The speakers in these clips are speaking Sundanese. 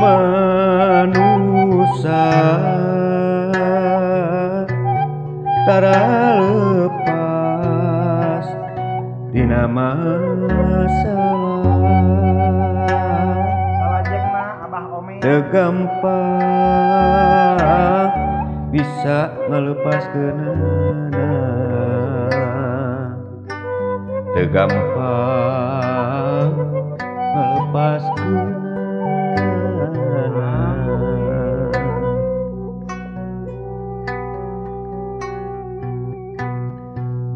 Manusa tara lepas tina masalah. Salajengna Abah Omi. Teu gampang bisa ngalepaskeunana, teu gampang ngalepaskeunana.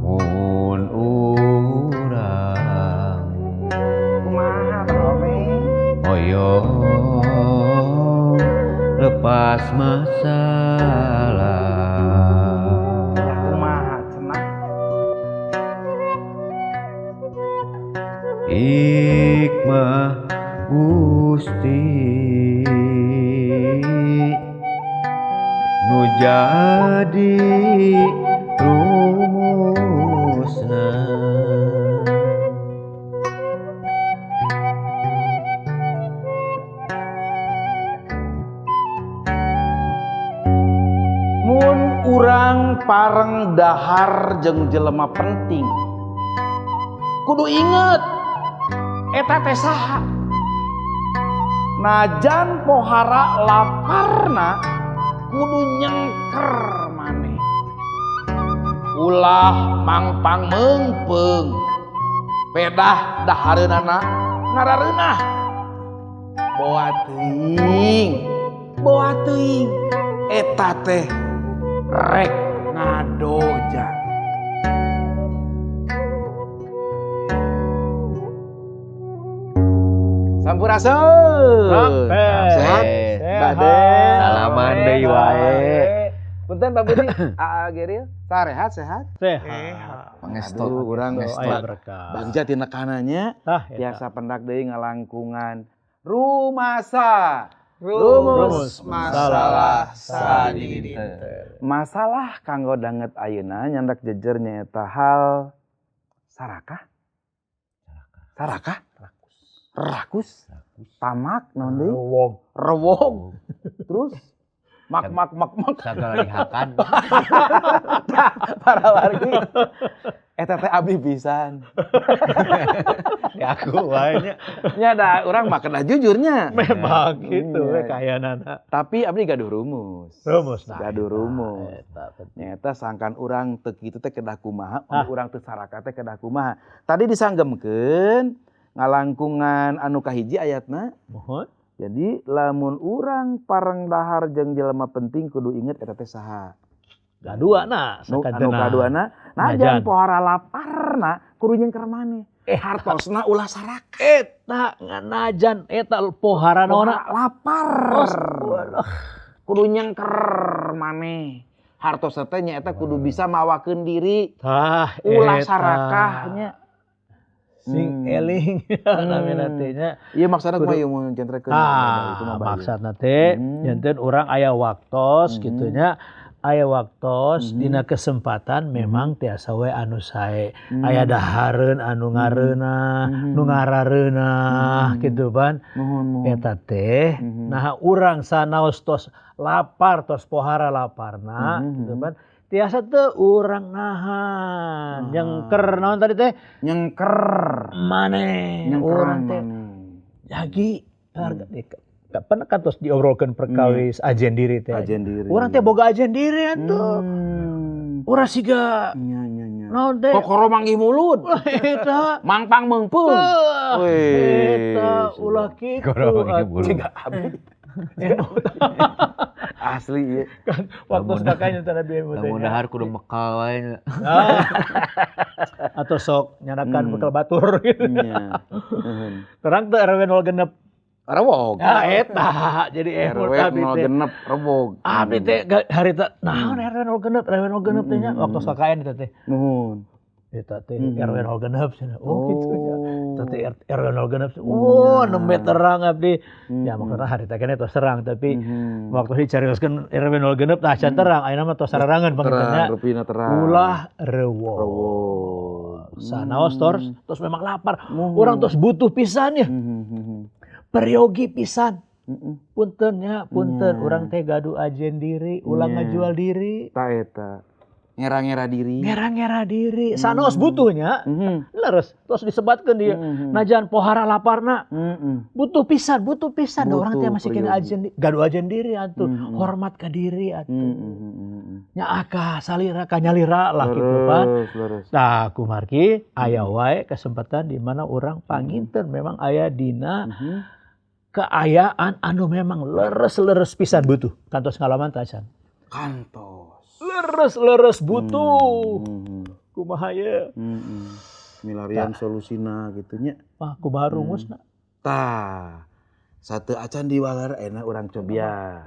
Mun urang Kumaha Abah Omi? hoyong lepas masalah, Ya kumaha cenah? Hikmah Gusti nu jadi rumusna. Mun urang pareng dahar jeung jelema penting, kudu inget eta teh saha. Najan pohara laparna kudu nyengker maneh. Ulah mangpang meungpeung, pedah dahareunana ngarareunah. Boa teuing, boa teuing eta teh rek ngadoja. Sampurasun. Sehat. Sehat. Bade. Salaman deui wae. Punten Pak Budi, Aa Geril, sarehat sehat? Sehat. Pangestu urang Aya berkah. Bagja tina kananya Tah eta. tiasa pendak deui ngalangkungan rumasa. Rumus masalah sadinten. Masalah kanggo danget ayeuna nyandak jejer nyaeta hal sarakah. Sarakah? Rakus. Tamak naon deui? Rewog. Rewog. Terus mak mak mak mak Sagala dihakan. Para wargi eta teh abdi pisan. Ya aku wae nya. Nya da urang mah kedah jujurnya. Memang gitu we Iya. kayanana. Tapi abdi gaduh rumus. Rumus nah. Gaduh rumus. Eta penting. Nyata sangkan urang teu kitu teh kedah kumaha, urang teu saraka teh kedah kumaha. Tadi disanggemkeun ngalangkungan anu kahiji ayatna. Mohon. Jadi lamun urang pareng dahar jeung jelema penting kudu inget eta teh saha. Kadua na Nu anu sakantena. kaduana najan Najan. pohara laparna kudu nyengker maneh. Hartosna ulah saraka. Eta nganajan eta pohara naonna. Pohara lapar. Waduh. Kudu nyengker maneh. Hartosna teh nyaeta kudu bisa mawakeun diri. Tah Ulah eta. sarakahnya. Sing eling namina teh nya. Iya maksudna Kudu- kumaha ieu mun jentrekeun itu mah bahaya. Maksudna teh janten urang aya waktos kitu nya. Aya waktos dina kesempatan memang tiasa we anu sae. Aya dahareun anu ngareunah, nu ngarareunah kitu pan. Nuhun nuhun. Eta teh nah urang sanaos tos lapar tos pohara laparna kitu pan. Tiasa teu urang nahan. Nyengker naon tadi teh? Nyengker. Maneh Nyengker urang teh maneh. lagi harga kapan kan terus diobrolkeun perkawis ajen diri teh. Ajen diri. Urang teh boga ajen diri atuh. Urang siga Nya nya nya. naon teh? Kokoro manggih mulut. Eta. Mangpang meungpeung. Wih, Eta ulah kitu. Kokoro manggih mulut. Ciga abdi. Asli ieu. Kan waktu sakanya teh Nabi Muhammad. Lamun dahar kudu mekal wae nya. Atau sok nyanakan bekal batur gitu. Nya. Nuhun. Terang teh RW 06. Rewog. Ya eta jadi RW abdi teh. 06 rewog. Abdi teh harita naon RW 06 RW 06 teh nya waktu sakaya eta teh. Nuhun. Eta teh RW 06 cenah. Oh gitu nya. Eta teh RW 06. Oh nembe terang abdi. Ya maksudna harita keneh tos terang tapi waktu dicarioskeun RW 06 tah can terang ayeuna mah tos sarerangan panginten nya. Terang, rupina terang. Ulah rewog. Rewog. Sanaos tos memang lapar. Urang tos butuh pisan ya. Peryogi pisan. Punten nya, punten, urang teh gaduh ajen diri, ulah ngajual diri. Ta eta. Ngera-ngera diri. Ngera-ngera diri. Sanos butuhnya. Leres, terus disebatkeun dia. Najan pohara laparna. Butuh pisan, butuh pisan. Da urang teh masih kena ajen, gaduh ajen diri atuh. Hormat ka diri atuh. Nya aka salira ka nyalira lah gitu pan. Nah, kumargi aya wae kesempatan di mana urang panginten memang aya dina keayaan anu memang leres-leres pisan butuh. Kantos ngalaman tacan. Kantos. Leres-leres butuh. Kumaha ye? Milarian solusina gitu nya. Wah, kumaha rumusna? Tah. Satu acan diwaler enak urang cobian.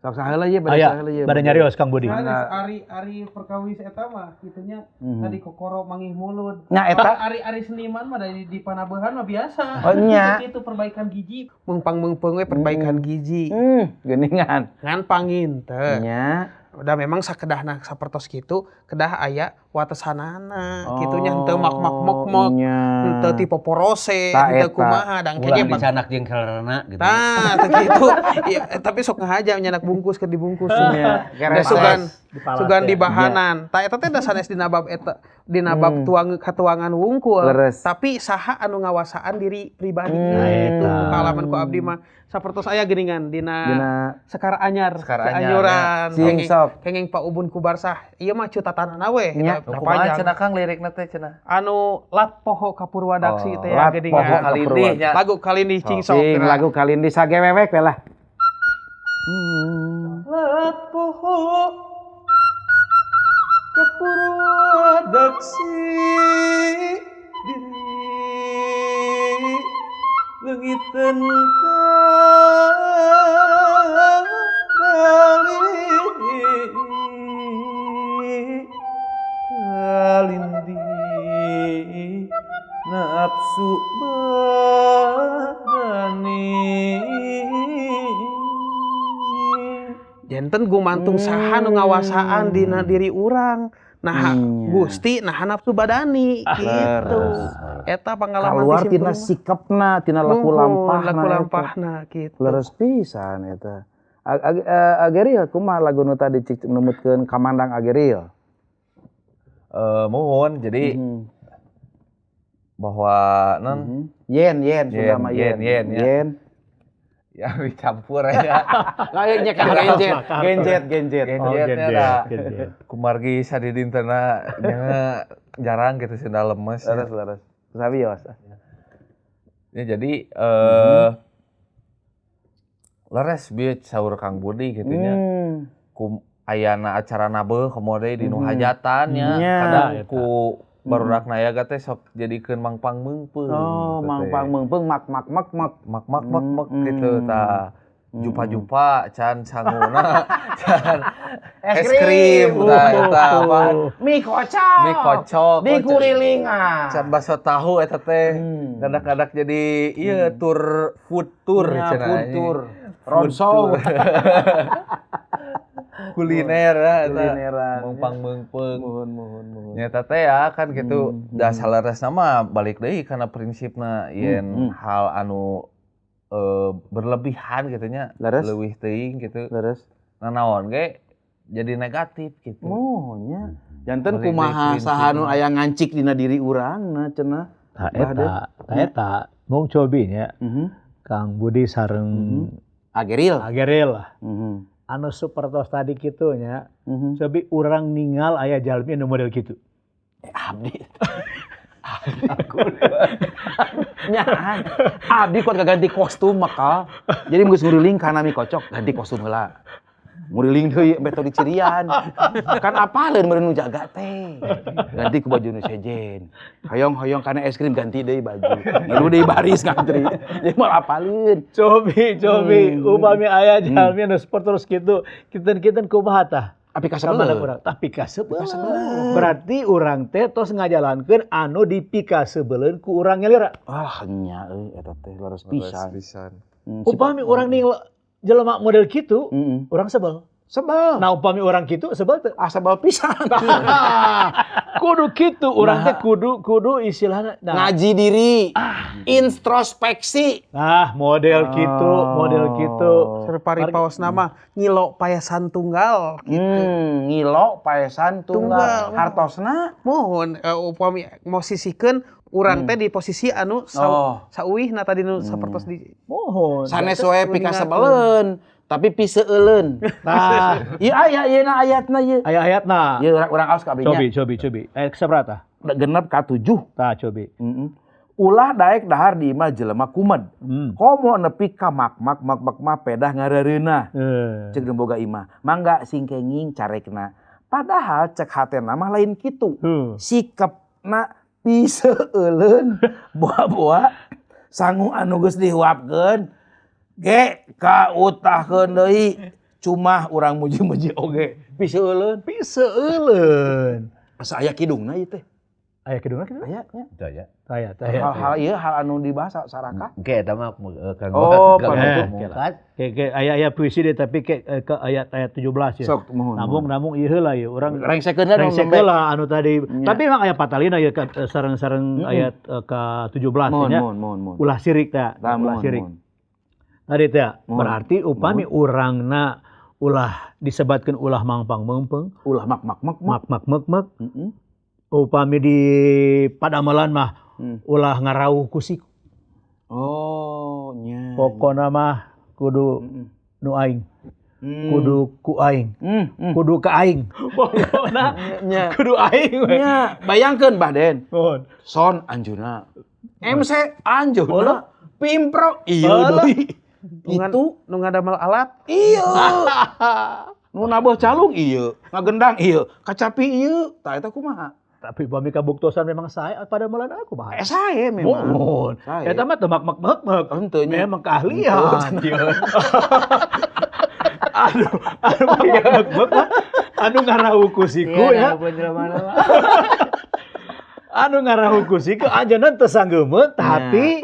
Sok saheula ye, bade Aya, saheula ye. bade nyarios Kang Budi. Ari ari perkawis eta mah kitunya tadi kokoro mangih mulut. Nya eta ari ari seniman mah dari di panabehan mah biasa. Oh nya. Itu perbaikan gigi, mengpang-mengpeung we perbaikan gizi. Geuningan. Ngan panginten. Nya. Udah memang sakedahna sapertos kitu, kedah aya watesanana. Kitunya henteu mak-mak mok-mok. Henteu tipe porose, henteu kumaha dang kayaknya dicanak jeung kalerna gitu. Tah, teu kitu. Ya, tapi sok ngahaja nyanak bungkus keur dibungkus. Nya, sugan sugan di bahanan. Tah eta teh da sanes dina bab eta, dina bab tuang katuangan wungkul. Tapi saha anu ngawasaan diri pribadi. Gitu pengalaman ku abdi mah sapertos aya geuningan dina Sekar Anyar, Cianjuran, kenging Pak Ubun Kubarsah. Ieu mah cutatanana we eta kumaha cenah Kang lirikna teh cenah? Anu lat poho ka Purwadaksi teh ya geuningan. Kalindih nya. Lagu Kalindih cing sok. Lagu Kalindih sagewewek we lah. Lat poho ka Purwadaksi diri leungiteun kalindi nafsu badani. Janten gumantung saha nu ngawasaan dina diri urang. Nah, Gusti nah nafsu badani gitu. Eta pengalaman keluar tina sikapna, tina laku lampahna. Laku lampahna gitu. Leres pisan eta. Ageril kumaha lagu nu tadi cik numutkeun kamandang Ageril? Mohon jadi bahwa non yen yen sudah mah yen yen yen ya dicampur aja. Kayaknya kan genjet genjet genjetnya da kumargi sadidintena nya jarang gitu sunda lemes. Leres leres. Sabios. Ya jadi leres bieu saur Kang Budi kitu nya. Kum ayana acara nabeuh komo deui di nu hajatan nya kadang ku barudak nayaga teh sok jadikeun mangpang meungpeung. Oh, mangpang meungpeung mak mak mak mak mak mak mak mak gitu tah. Jupa-jupa can sanguna can es krim tah eta apa mie kocok. Mie kocok di kurilingan. Can bakso tahu eta teh. Kadak-kadak jadi ieu tur food tour cenah. Food tour. Rongsong. Kuliner kulineran mengpang meungpeung muhun muhun muhun nyata teh ya kan gitu da saleresna mah balik deui kana prinsipna yen hal anu berlebihan gitu nya leuwih teuing gitu leres nanaon ge jadi negatif gitu oh nya janten kumaha saha nu aya ngancik dina diri urang na cenah tah eta tah eta mung cobi nya Kang Budi sareng Ageril Ageril lah. Anu supertos tadi kitu nya, cobi urang ningal aya jalmi anu model kitu. Abdi. Nya, abdi kuat ganti kostum maka. Jadi geus nguriling kana mie kocok, ganti kostum heula. Nguriling deui embe teu dicirian. Kan apaleun meureun nu jaga teh. Ganti ku baju nu sejen. Hoyong-hoyong kana es krim ganti deui baju. Ngilu deui baris ngantri. Jadi moal apaleun. Cobi, cobi, upami aya jalmi anu terus kitu, kinten-kinten kumaha tah? Tapi kasebeleun. Tapi kasebeleun. Berarti urang teh tos ngajalankeun anu dipikasebeleun ku urang nyalira. Ah nya euy eta teh leres pisan. Upami urang ning jelema model kitu, urang sebel. Sebel. Nah upami urang kitu sebel teu? Ah sebel pisan. Kudu kitu urang teh kudu istilahna nah. Ngaji diri. Introspeksi. Nah, model kitu, model kitu. Sareng paripaosna mah ngilo paesan tunggal gitu. Ngilo paesan tunggal. Hartosna mohon upami mosisikeun urang teh di posisi anu sauwihna tadi nu sapertos di mohon. Sanes we pikasebeleun, tapi piseuleuleun. Tah, ieu aya ieu na ayatna ieu. Aya ayatna. Ieu urang aos ka abdi nya. Cobi. Ayat sabaraha? 6 ka 7. Tah, cobi. Ulah daek dahar di imah jelema kumed. Komo nepi ka mak-mak mak-mak mah pedah ngarareunah. Cek nu boga imah. Mangga sing kenging carekna. Padahal cek hatena mah lain kitu. Sikepna piseuleuleun boa-boa sangu anu geus dihuapkeun ge kautahkeun deui cuma urang muji-muji oge piseuleuleun. Piseuleuleun. Asa aya kidungna ieu teh. Aya kidungna kitu? Aya nya. Teu aya. Aya. Hal ieu hal anu dibahas sarakah. Oke eta mah kanggo. Oh, panutup. Ke aya puisi deh tapi ke ayat 17 ya. Sok mohon. Namung ieu heula ieu urang rengsekeun lah rengsekeun lah anu tadi. Tapi emang aya patalina ieu sareng-sareng ayat ka 17 nya. Mohon. Ulah sirik teh. Ulah sirik. Tadi teh berarti upami urangna ulah disebatkeun ulah mangpang meungpeung, ulah mak mak mak mak mak mek mek. Upami di padamelan mah ulah ngarauh ku siku. Oh nya. Pokona mah kudu nu aing. Kudu ku aing. Kudu ka aing. Pokona kudu aing we. Nya, bayangkeun Bah Den. Mohon. Son anjeunna. MC anjeunna. Pimpro ieu deui. Itu nu ngadamel alat ieu. Nu nabuh calung ieu, ngagendang ieu, kacapi ieu. Tah eta kumaha? Tapi upami kabuktosan memang saya pada melan aku mah. Saya memang. Mohon. Eta mah teu mak mak mek. Henteu nya. Memang keahlian. Aduh, anu mak mak mek anu ngarauh ku siku ya. Anu ngarauh ku siku anjeunna teu sanggeumeun tapi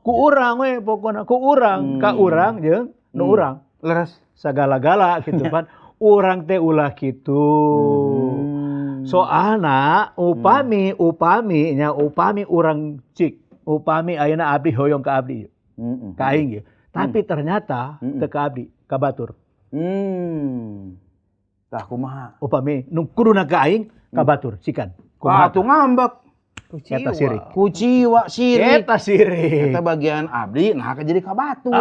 ku urang we pokona ku urang, ka urang jeung nu urang. Leres. Sagala-gala gitu pan. Urang teh ulah kitu. Soalna upami nya upami urang cik, upami ayeuna abdi hoyong ka abdi. Ka aing ieu. Tapi ternyata teu ka abdi, ka batur. Tah kumaha? Upami nu kuduna ka aing ka batur cikan. Kumaha atuh ngambek. Eta sirik. Kuciwa sirik. Eta sirik. Eta bagian abdi nah ka jadi ka batur.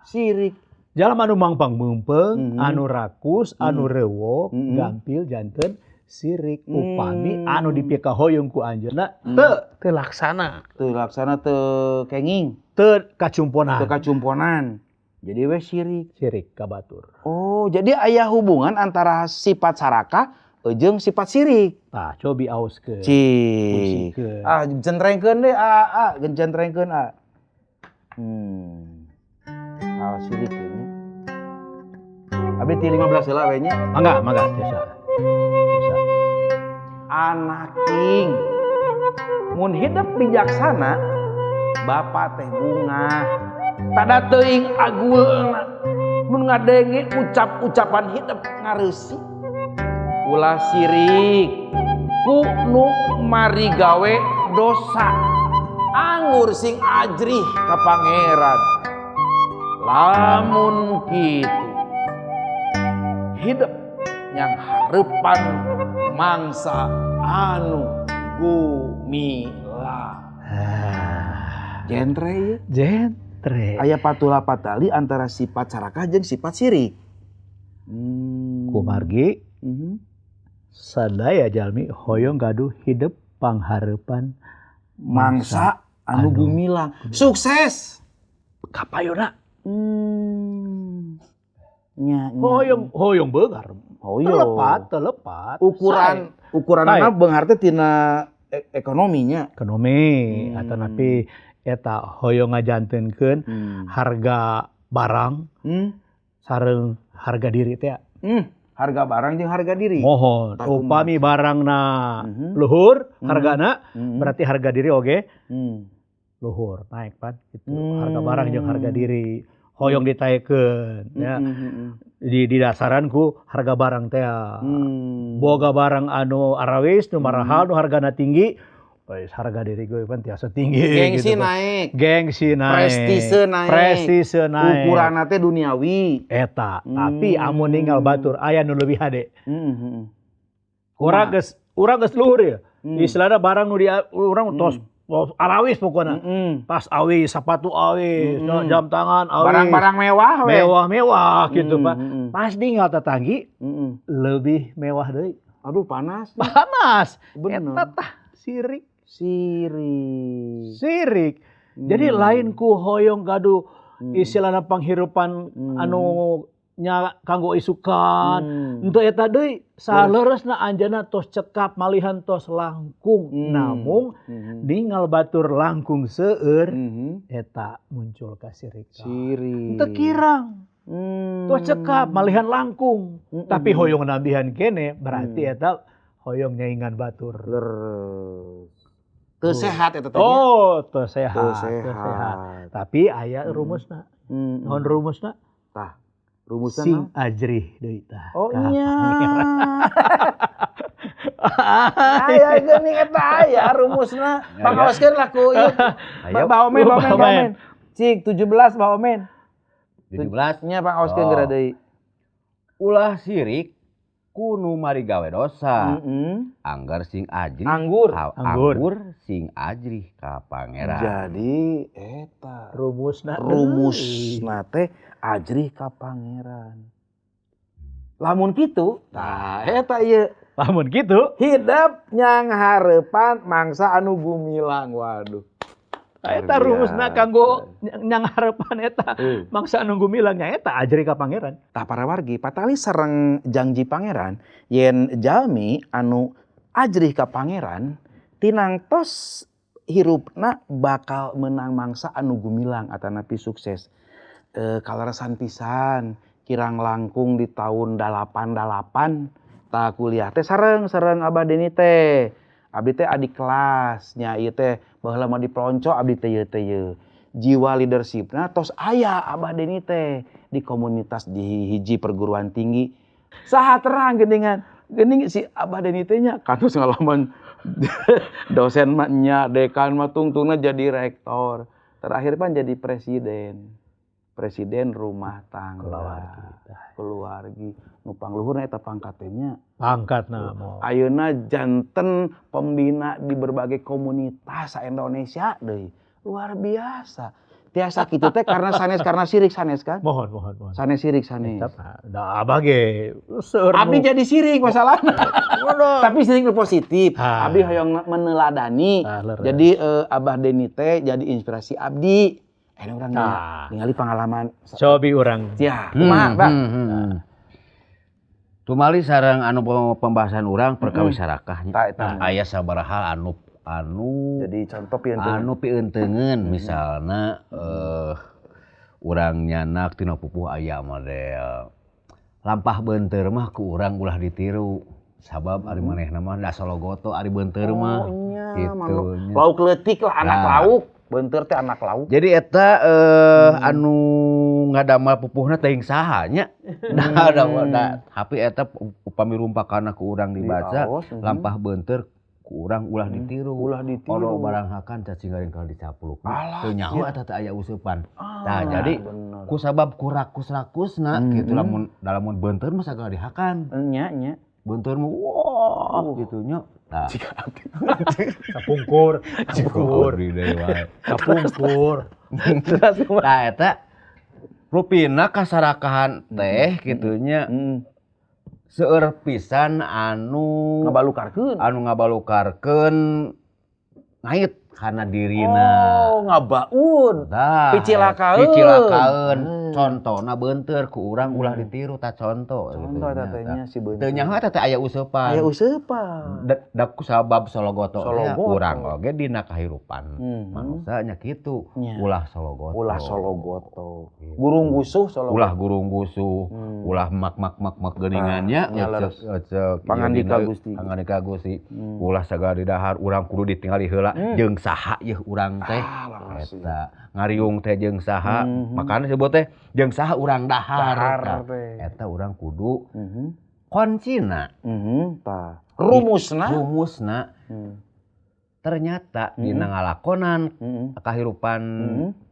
Sirik. Jalma anu mangpang meungpeung, anu rakus, anu rewok, gampil janten sirik. Upami anu dipikahoyong ku anjeunna teu laksana. Teu laksana teu kenging, teu kacumponan. Teu kacumponan. Jadi we sirik. Sirik ka batur. Oh, jadi aya hubungan antara sifat sarakah jeung sifat sirik. Tah, cobi auskeun. Cik. Ah, jentrengkeun deui, ah, jentrengkeun ah. Hal sirik ini. Abdi ti 15 heula we nya. Mangga, biasa. Biasa. Anaking mun hidup bijaksana, bapak teh bungah. Tada teuing agulna. Mun ngadenge ucap-ucapan hidup ngareusi. Ulah sirik ku nu mari gawe dosa. Anggur sing ajrih ka pangeran. Lamun kitu hidup yang harepan mangsa anu gumila. Genre ieu. Genre. Aya patula patali antara sifat sarakah jeung sifat sirik. Kumargi sadaya jalmi hoyong gaduh hidup pangharepan mangsa anu gumilang. Sukses. Kapayuna. Nya, hoyong beunghar. Hoyong. Telepat. Ukuranna beunghar teh tina ekonominya. Ekonomi atanapi eta hoyong ngajantenkeun harga barang sareng harga diri teh. Harga barang jeung harga diri. Mohon, upami barangna luhur hargana berarti harga diri oge luhur naik pan gitu. Harga barang jeung harga diri. Hoyong ditaekeun ya. Di dasaran ku harga barang teh. Boga barang anu arawis nu marahal nu hargana tinggi, harga diri gue pan tiasa tinggi. Gengsi gitu, naik. Gengsi naik. Prestise naik. Prestise naik. Ukuran teh duniawi. Eta, tapi amun ninggal batur aya nu leuwih hade. Urang geus luhur ya. Istilahna barang nu di urang tos arawis pokona. Tas awis, sepatu awis, jam tangan awis. Barang-barang mewah we. Mewah-mewah gitu, Pak. Pas ninggal tetanggi lebih mewah deui. Aduh, panas. Panas. Bener. Eta tah sirik. Sirik. Jadi lain ku hoyong gaduh istilahna panghirupan anu nya kanggo isukan. Untuk eta deui saleresna anjeunna tos cekap malihan tos langkung. Namung ningal batur langkung seueur eta muncul kasirikan. Sirik. Teu kirang. Tos cekap malihan langkung. Tapi hoyong nambihan kene berarti eta hoyong nyaingan batur. Leres. Teu sehat eta teh. Oh, teu sehat. Tapi aya rumusna. Naon rumusna? Tah, rumusna sing ajrih deui tah. Oh iya. Aya geuning eta aya rumusna. Pangaoskeun lah ku ieu. Ba Omen. Cik 17 Ba Omen. 17 nya pangaoskeun geura deui. Ulah sirik ku nu marigawe dosa. Anggar sing ajrih anggur sing ajrih ka pangeran. Jadi eta rumusna teh ajrih ka pangeran. Lamun kitu tah eta ieu. Lamun kitu hidep nyanghareupan mangsa anu gumilang. Waduh. Eta rumusna kanggo nyanghareupan eta mangsa anu gumilang nya eta ajrih ka pangeran. Tah para wargi patali sareng jangji pangeran yen jalmi anu ajrih ka pangeran tinangtos hirupna bakal menang mangsa anu gumilang atanapi sukses. Kaleresan pisan kirang langkung di tahun 88 tah kuliah teh sareng Abah Deni teh. Abdi teh adik kelas nya ieu teh baheula mah dipelonco abdi teh ieu teh ieu. Jiwa leadershipna tos aya Abah Deni teh di komunitas di hiji perguruan tinggi. Saha terang geuningan. Geuning si Abah Deni teh nya kantos ngalaman dosen mah nya, dekan mah tungtungna jadi rektor. Terakhir pan jadi presiden. Presiden rumah tangga. Keluargi. Nu pangluhurna eta pangkat teh nya. Pangkatna mah. Ayeuna janten pembina di berbagai komunitas sa-Indonesia deui. Luar biasa. Tiasa kitu teh karena sanes karena sirik sanes kan? Mohon. Sanes sirik sanes. Da abah ge seueur. Abdi jadi sirik masalahna. Tapi sirik nu positif. Abdi hoyong meneladani. Jadi Abah Deni teh jadi inspirasi abdi. Urang ningali pengalaman. Cobi urang. Ya, kumaha, Bang? Tumali sareng anu pembahasan urang perkawis sarakah nya. Aya sabaraha anu jadi contoh pieunteuneun. Anu pieunteuneun misalna urang nyanak tina pupuh aya model lampah beunteur mah ku urang ulah ditiru. Sabab ari manehna mah da sologoto ari beunteur mah. Gitu. Lauk leutik lah anak lauk. Beunteur teh anak lauk. Jadi eta anu ngadamal pupuhna teuing saha nya. Tapi eta upami rumpakana ku urang dibaca lampah beunteur ku urang ulah ditiru. Ulah ditiru. Oro barang hakan cacing garing kalau dicapluk. Teu nyaho eta teh aya useupan. Tah jadi ku sabab ku rakus-rakusna kitu lamun lamun beunteur mah sagala dihakan. Nya nya. Beunteur mah wah kitu nya. Nah. Kapungkur, kapungkur, kapungkur. Nah, eta rupina kasarakahan teh kitunya seueur pisan anu ngabalukarkeun ngait kana dirina. Oh, ngabaun. Picilakaeun. Contona beunteur ku urang ulah ditiru ta conto. Conto eta teh nya si beunteur. Teu nyaho eta teh aya useupan. Aya useupan. Da ku sabab sologoto urang oge dina kahirupan manusia nya kitu. Ulah sologoto. Ulah sologoto. Gurung gusuh sologoto. Ulah gurung gusuh, ulah mak-mak-mak geuningan nya cek Pangandika Gusti. Pangandika Gusti. Ulah sagala didahar urang kudu ditingali heula jeung saha yeuh urang teh. Eta ngariung teh jeung saha. Makana disebut teh Jeung saha urang dahar. Eta urang kudu kuncina. Tah. Rumusna. Ternyata dina ngalakonan kahirupan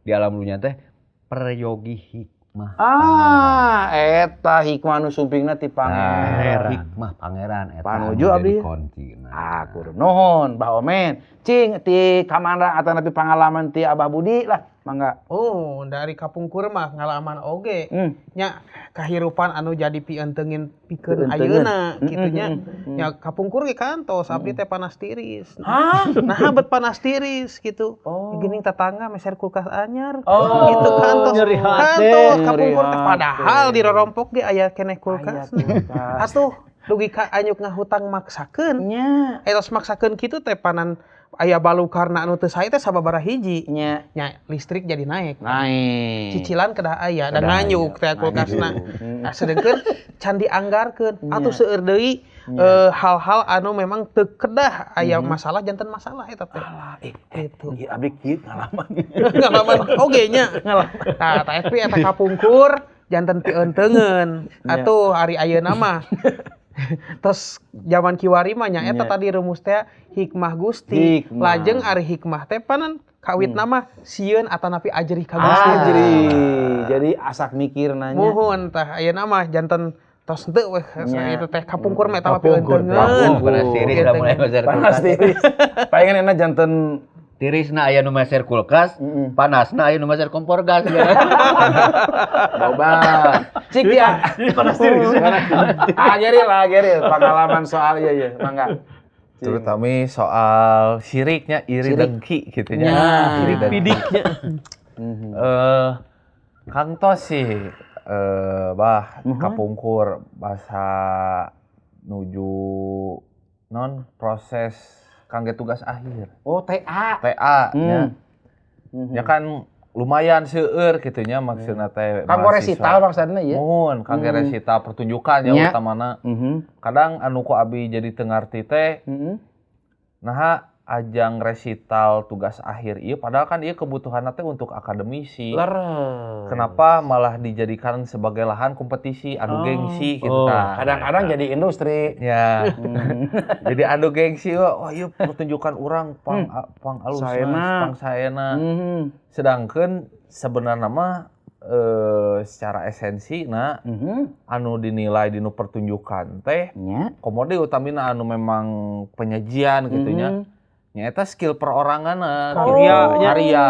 di alam dunya teh peryogi hikmah. Ah, eta hikmah nu sumpingna ti pangeran. Hikmah pangeran eta panuju abdi kuncina. Ah, kudu nuhun Bah Omen. Cing ti kamana atanapi pangalaman ti Abah Budi lah. Mangga. Oh, dari kapungkur mah ngalaman oge. Nya kahirupan anu jadi pienteungin pikeun ayeuna kitu nya. Nya kapungkur ge kantos abdi teh panas tiris. Hah? Nah, bet panas tiris gitu. Geuning tetangga meser kulkas anyar. Oh, gitu kantos. Kantos kapungkur teh padahal di rorompok ge aya keneh kulkas. Atuh dugi ka anyuk ngahutang maksakeun. Nya. Eta maksakeun kitu teh panan aya balukarna anu teu sae teh sababaraha hiji. Nya. Nya listrik jadi naik. Naik. Cicilan kedah aya da nganyuk teh kulkasna. Nah, sedengkeun can dianggarkeun atuh seueur deui hal-hal anu memang teu kedah aya masalah janten masalah eta teh. Alah, gitu. Ieu abdi kieu ngalaman. Ngalaman oge nya. Tah, tapi eta kapungkur janten pieunteungeun. Atuh ari ayeuna mah terus zaman kiwari mah nya eta tadi rumus teh hikmah Gusti. Hikmah. Lajeng ari hikmah teh panan kawitna mah sieun atanapi ajrih ka Gusti. Ajrih. Jadi asak mikir nanya. Muhun tah ayeuna mah janten tos henteu weh itu teh kapungkur mah eta mah pieunteungeun. Panas tiris lah mulai meser kulkas. Panas tiris. Palingan enak janten tirisna aya nu meser kulkas, panasna aya nu meser kompor gas. Loba. Cik ya. Panas tiris. Ah, Geril, pengalaman soal ieu ye, mangga. Terutama soal syiriknya, iri dengki gitu nya. Iri dengki. Pidiknya. Kang Tos sih bah kapungkur bahasa nuju non proses kangge tugas akhir. Oh, TA. TA nya. Ya kan lumayan seueur kitu nya maksudna teh. Kanggo resital maksudna ieu. Muhun, kangge resital pertunjukan ya utamana. Kadang anu ku abi jadi teu ngarti teh. Naha ajang resital tugas akhir ieu padahal kan ieu kebutuhanna teh untuk akademisi. Leres. Kenapa malah dijadikan sebagai lahan kompetisi adu gengsi gitu tah. Kadang-kadang jadi industri. Ya. Jadi adu gengsi wah ieu pertunjukan urang pang pang alusna, pang saena. Sedangkan sebenarnya mah secara esensi na anu dinilai dinu pertunjukan teh komode utamina anu memang penyajian gitu nya. Nyata skill perorangan karya karya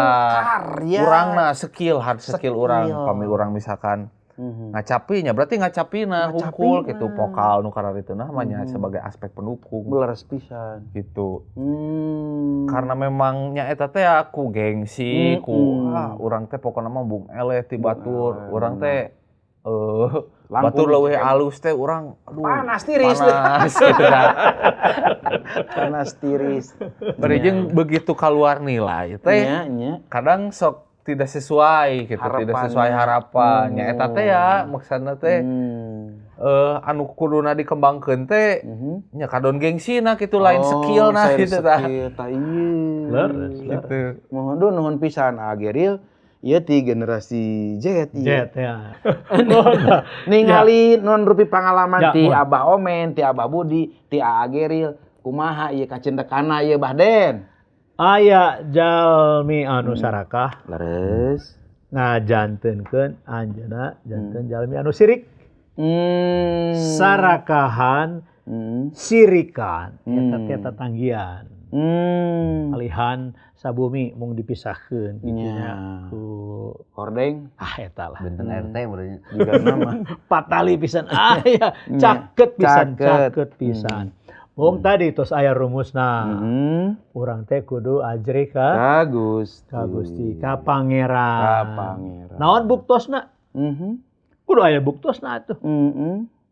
urangna skill hard skill urang pami urang misalkan ngacapinya berarti ngacapina hungkul gitu vokal nu kararitu nah mah nya sebagai aspek pendukung leres pisan gitu. Karena memang nya eta teh aku gengsi ku urang teh pokona mah bung eleh ti batur urang teh batur leuwih alus teh urang aduh panas tiris panas gitu kan. Panas tiris. Bari jeung begitu keluar nilai teh kadang sok tidak sesuai gitu, harapan. Tidak sesuai harapan. Nya eta teh ya maksudna teh anu kuduna dikembangkeun teh nya kadon gengsina kitu lain skillna gitu tah. Tah ieu. Leres gitu. Mohon nuhun pisan Geril. Ieu ti generasi Z ieu. Z ya. Ningali non rupi pengalaman ti Abah Omen, ti Abah Budi, ti Aa Geril, kumaha ieu kacendekana ieu Bah Den. Aya jalmi anu sarakah. Leres. Ngajantenkeun anjeunna janten jalmi anu sirik. Sarakahan, sirikan eta teh tatanggian. Alihan sabumi mung dipisahkeun kitu nya ku hordeng ah eta lah benten RT meureun juga nama patali pisan ah ya caket pisan caket pisan. Mung tadi tos aya rumusna urang teh kudu ajrih ka Gusti ka pangeran. Naon buktosna? Kudu aya buktosna atuh.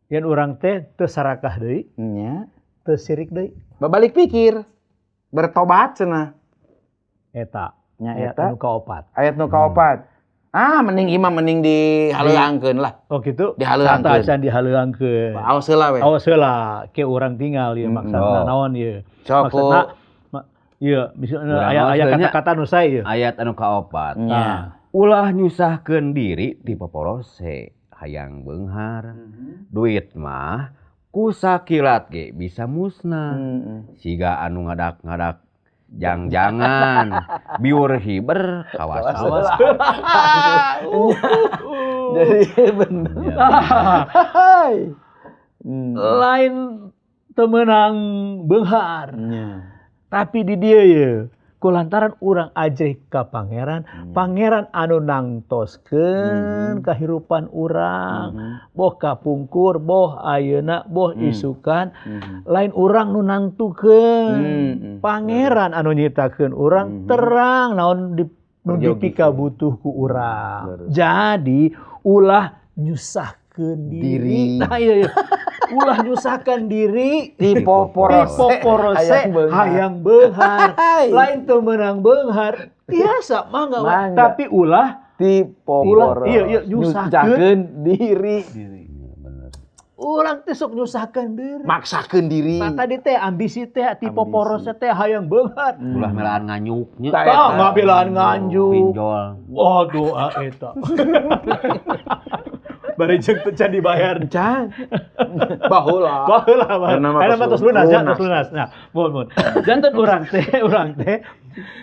Yen urang teh teu sarakah deui nya teu sirik deui babalik pikir bertobat cenah. Eta nya ayat eta nu kaopat. Ayat nu kaopat. Ah mending imam mending dihaleuangkeun lah. Oh gitu. Dihaleuangkeun. Acan dihaleuangkeun. Aos heula we. Aos heula ke urang tinggal ieu maksudna naon ieu. Maksudna ieu misalna aya kata-kata nu sae ieu. Ayat anu kaopat. Nya. Ulah nyusahkeun diri ti poporose hayang beunghar. Duit mah ku sakilat ge bisa musnah. Siga anu ngadak-ngadak jang-jangan biur hiber kawas. Jadi bener. Lain temenang beunghar. Tapi di dieu ye kulantaran urang ajrih ka pangeran, pangeran anu nangtoskeun kahirupan urang, boh kapungkur, boh ayeuna, boh isukan, lain urang nu nangtukeun. Pangeran anu nyiptakeun urang terang naon nu dipikabutuh ku urang. Jadi ulah nyusahkeun diri. Nah, iya. Ulah nyusahkan diri di poporose hayang beunghar. Lain teu meunang beunghar biasa mangga tapi ulah di poporose. Iya nyusahkeun diri. Bener. Urang teh sok nyusahkeun diri. Maksakeun diri. Tah tadi teh ambisi teh ti poporose teh hayang beunghar. Ulah melaan nganyuknya. Tah ngabelaan nganjuk. Pinjol. Waduh eta. Bari jeung teu can dibayar. Can. Baheula. Baheula. Eta mah tos lunas ya, tos lunas. Nah, mun. Janten urang teh.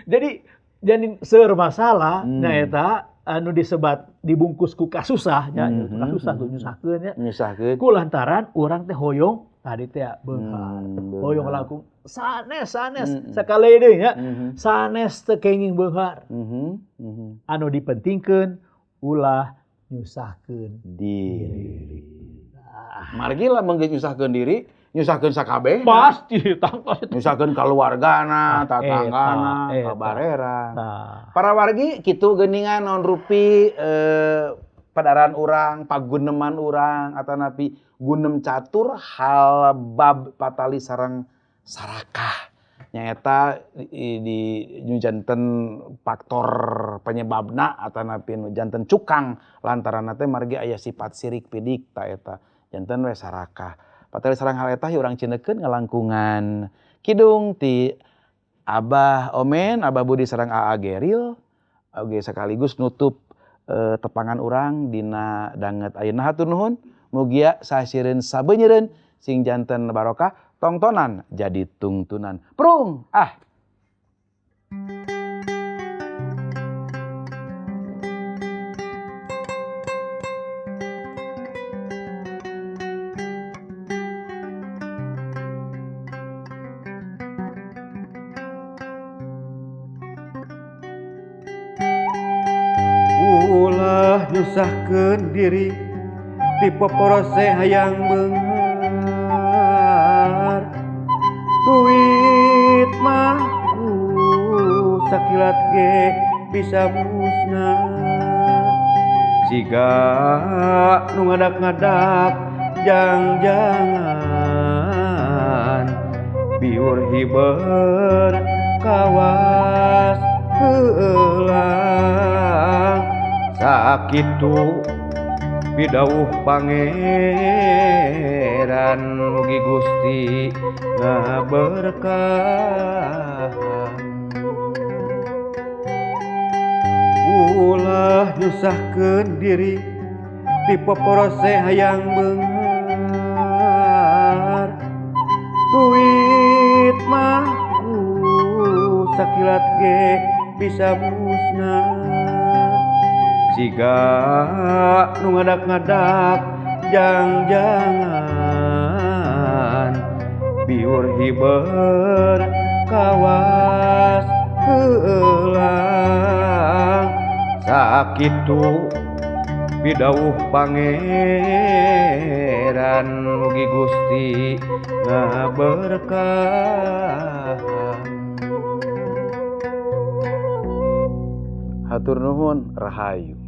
Jadi seueur masalah nyaeta anu disebat dibungkus ku kasusah nya, kasusah tuh nyusahkeun nya. Nyusahkeun. Ku lantaran urang teh hoyong tadi teh beunghar. Hoyong langkung sanes sakali deui nya. Sanes teu kenging beunghar. Anu dipentingkeun ulah nyusahkeun diri. Margi lamun geus nyusahkeun diri, nyusahkeun sakabeh. Pasti tangtos. Nyusahkeun kaluargana, tatanggana, kabarera. Para wargi kitu geuningan naon rupi padaran urang, paguneman urang atanapi gunem catur hal bab patali sareng sarakah. Nyaeta di nu janten faktor penyebabna atanapi nu janten cukang lantaran teh margi aya sifat sirik pidik ta eta janten we sarakah. Patali sareng hal eta urang cinekeun ngalangkungan kidung ti Abah Omen, Abah Budi sareng Aa Geril oge sekaligus nutup tepangan urang dina danget ayeuna. Hatur nuhun, mugia sasireun sabeunyereun sing janten barokah. Tongtonan jadi tungtunan. Prung ah. Ulah nyusahkeun diri ti poporose hayang beunghar. Duit mah ku sakilat ge bisa musnah. Siga nu ngadak-ngadak jang-jangan biur hiber kawas heulang. Sakitu pidawuh pangeran mugi Gusti ngaberkahan. Ulah nyusahkeun diri ti poporose hayang beunghar. Duit mah ku sakilat ge bisa musnah. Siga nu ngadak-ngadak jang-jangan biur hiber kawas heulang. Sakitu pidawuh pangeran mugi Gusti ngaberkahan. Hatur nuhun rahayu.